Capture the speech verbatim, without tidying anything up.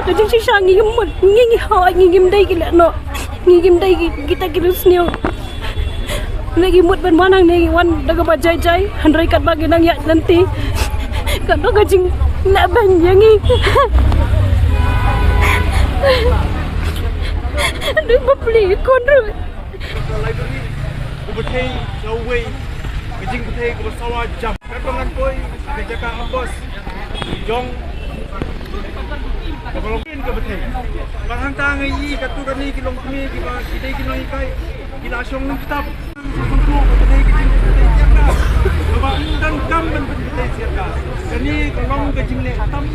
Ka jingshisha ngi ngim mut, ngi ngi hoi, ngi ngim dei ki lehnoh, ngi ngim dei ki, kita ki riewsniew. Ne ngi mut ban wan hangne, ngi wan da kaba jai jai, hynrei katba ki nang ïaid lynti, ka don ka jinglehbeiñ ïa ngi. Dei bapli khun ruh. Ka library, u bthei, ka uwei, ka jingbthei, ka ba sawa jam. Ka tong ngan poi, ka jaka ambos, jong, ka ba long ka bthei. Ba hangta ngi i, ka tu ka ni, ki long kmie, ki ba, ki dei ki nonghikai, ki la shong nang kitab. Ka bthei, ka jingbthei, ka ba, dan kam ban bthei siaka. Ka ni, ka long ka jingleh tam.